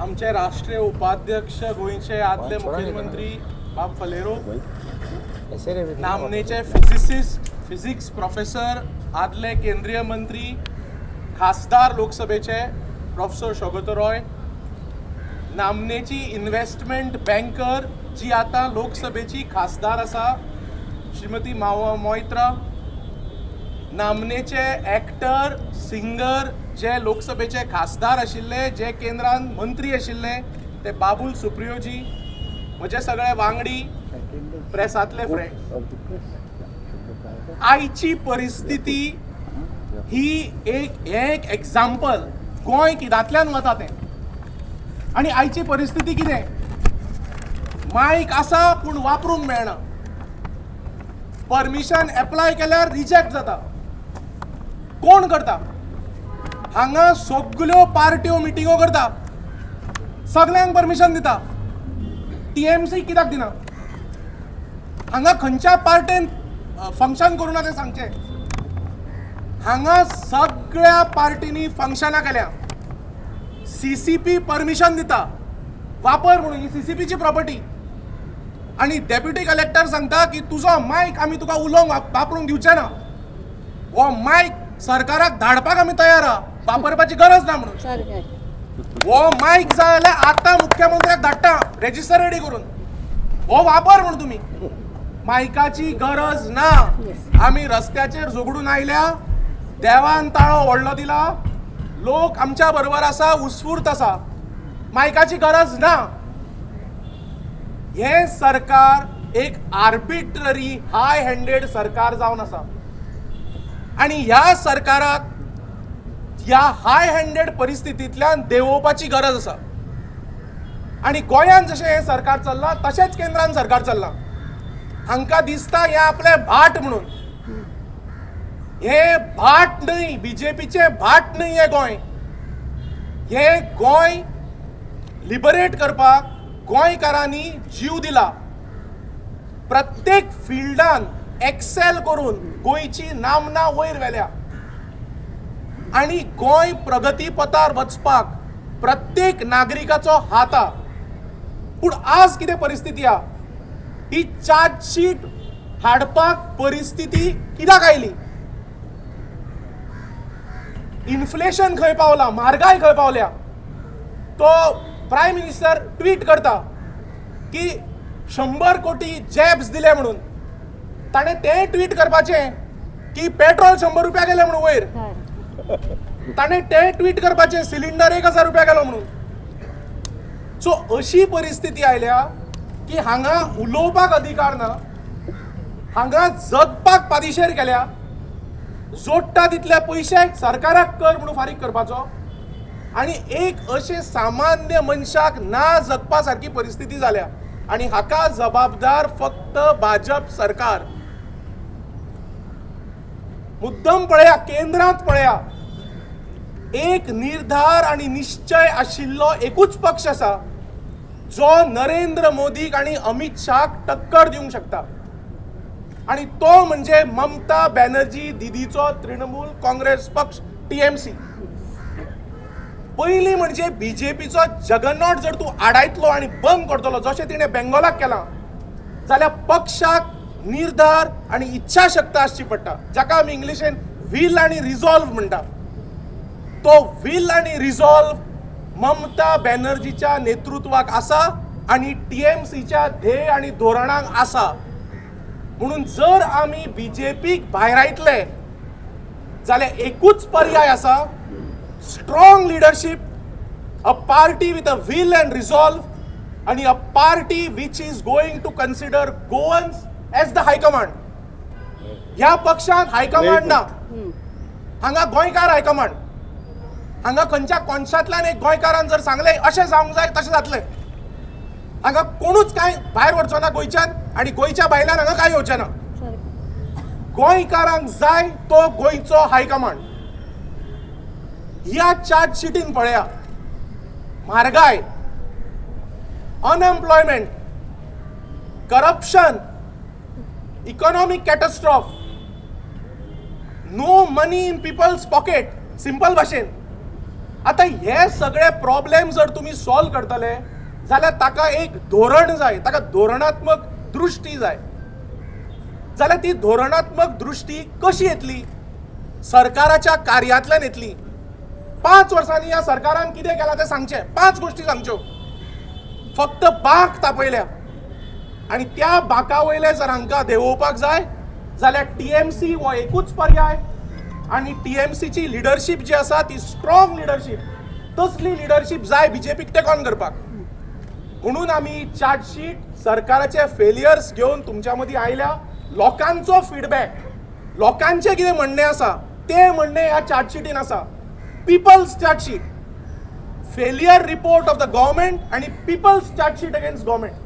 आमचे राष्ट्रीय उपाध्यक्ष, गोंयचे आदले मुखेलमंत्री बाब फलेरो, नामनेचे फिजिसिस्ट, फिजिक्स प्रोफेसर, आदले केंद्रीय मंत्री, खासदार लोकसभेचे प्रोफेसर शोगतो रॉय, नामनेची इन्व्हेस्टमेंट बँकर जी आतां लोकसभेची खासदार आसा श्रीमती मावा मोयत्रा, नामनेचे एक्टर, सिंगर जे लोकसभेचे खासदार आशिल्ले, जे केंद्रान मंत्री आशिल्ले ते बाबूल सुप्रियोजी, म्हजे सगळे वांगडी, प्रेसांतले फ्रेंड, आयची परिस्थिती ही एक हें एक एग्जाम्पल, गोंय कित्यांतल्यान वता तें. आनी आयची परिस्थिती कितें? मायक आसा पूण वापरूंक मेळना. परमिशन एप्लाय केल्यार रिजेक्ट जाता. कोण करता? हांगा सगल्यो पार्ट्यो मिटिंगो करता, सगल्यांक परमिशन दिता. टीएमसी कित्याक दिना? हांगा खंयच्या पार्टेन फंक्शन करूं ना तें सांगचें. हांगा सगळ्या पार्टींनी फंक्शनां केल्या. सीसीपी परमिशन दिता वापर म्हणून. ही सीसीपीची प्रॉपर्टी आनी डेप्युटी कलेक्टर सांगता की तुजो मायक आमी तुका उलोवंक वापरूंक दिवचे ना. हो मायक सरकाराक धाडपाक आमी तयार आहा, वापरपाची गरज ना म्हणून. सारकें. हो मायक जाय जाल्यार आतां मुख्यमंत्र्याक धाडटा रेजिस्टर रेडी करून, हो वापर म्हणून तुमी. मायकाची गरज ना. आमी रस्त्याचेर झगडून आयल्या. देवान ताळो व्हडलो दिला. लोक आमच्या बरोबर आसा, उत्स्फूर्त आसा. मायकाची गरज ना. हें सरकार एक आर्बिट्ररी, हाय हँडेड सरकार जावन आसा आनी ह्या सरकाराक ह्या हाय हँडेड परिस्थितींतल्यान देंवोवपाची गरज आसा. आनी गोंयांत जशें हें सरकार चल्लां, तशेंच केंद्रान सरकार चल्लां. हांकां दिसता हें आपलें भाट म्हणून. हें भाट न्हय, बीजेपीचें भाट न्हय हें गोंय. हें गोंय लिबरेट करपाक गोंयकारांनी जीव दिला. प्रत्येक फिल्डान एक्सेल करून गोंयची नामना वयर व्हेल्या आनी गोंय प्रगती पथार वचपाक प्रत्येक नागरिकाचो हात आहा. पूण आज कितें परिस्थिती आहा? ही चार्जशीट हाडपाक परिस्थिती कित्याक आयली? इन्फ्लेशन खंय पावला, म्हारगाय खंय पावल्या? तो प्रायम मिनिस्टर ट्वीट करता की 100 कोटी जॅब्स दिले म्हणून. ताणें तें ट्वीट करपाचें की पेट्रोल 100 रुपया गेले म्हणून वयर. ताणें तें ट्वीट करपाचें, सिलिंडर 1000 रुपया गेलो म्हणून. सो अशी परिस्थिती आयल्या की हांगा उलोवपाक अधिकार ना. हांगा जगपाक पादिशेर केल्या. जोडटा तितले पयशे सरकाराक कर म्हणून फारीक करपाचो आनी एक अशें सामान्य मनशाक ना जगपा सारकी परिस्थिती जाल्या आनी हाका जबाबदार फक्त भाजप सरकार. मुद्दम पळया, केंद्रांत पळया, एक निर्धार आनी निश्चय आशिल्लो एकूच पक्ष आसा जो नरेंद्र मोदीक आनी अमित शाहक टक्कर दिवंक शकता आनी तो म्हणजे ममता बॅनर्जी दिदीचो तृणमूल काँग्रेस पक्ष, टीएमसी. पयलीं म्हणजे बीजेपीचो जगरनॉट जर तूं आडायतलो आनी बंद करतलो, जशें तिणें बेंगोलाक केलां, जाल्यार पक्षाक निर्धार आनी इच्छाशक्त आसची पडटा, जाका आमी इंग्लिशेन will आनी रिझॉल्व म्हणटा. तो will आनी रिझॉल्व ममता बॅनर्जीच्या नेतृत्वाक आसा आनी टीएमसीच्या ध्येय आनी धोरणांक आसा. म्हणून जर आमी बीजेपीक भायरायतले जाल्यार एकूच पर्याय आसा: strong leadership, a party with a will and resolve आणि a party which is going to consider Goans as the high command. ह्या पक्षात हायकमांड ना. हांगा गोंयकार हायकमांड. हांगा खंयच्या कोनशांतल्यान एक गोंयकारान जर सांगलें अशें जावंक जाय, तशें जातलें. हांगा कोणूच कांय भायर वचचो ना गोंयच्यान आनी गोंयच्या भायल्यान हांगा कांय येवचें ना. गोंयकारांक जाय तो गोंयचो हायकमांड. ह्या चार्जशिटीन पळया, म्हारगाय, unemployment, corruption, economic catastrophe, no money in people's pocket. Simple भाशेन. आतां हे सगळे प्रॉब्लेम जर तुमी सॉल्व करतले जाल्यार ताका एक धोरण जाय, ताका धोरणात्मक दृश्टी जाय. जाल्यार ती धोरणात्मक दृश्टी कशी येतली? सरकाराच्या कार्यांतल्यान येतली. 5 वर्सांनी ह्या सरकारान कितें केलां तें सांगचें. पांच गोश्टी सांगच्यो. फक्त बांक तापयल्या आनी त्या बांका वयले जर हांकां देंवोवपाक जाय जाल्यार टीएमसी हो एकूच पर्याय आनी टीएमसीची लिडरशीप जी आसा ती स्ट्रॉंग लिडरशीप. तसली लिडरशीप जाय बीजेपीक टेक ऑन करपाक. म्हणून आमी चार्जशीट सरकाराचे फेलियर्स घेवन तुमच्या मदीं आयल्या. लोकांचो फिडबॅक, लोकांचें कितें म्हणणें आसा तें म्हणणें ह्या चार्जशीटीन आसा. People's chargesheet, failure report of the government आनी people's chargesheet against government.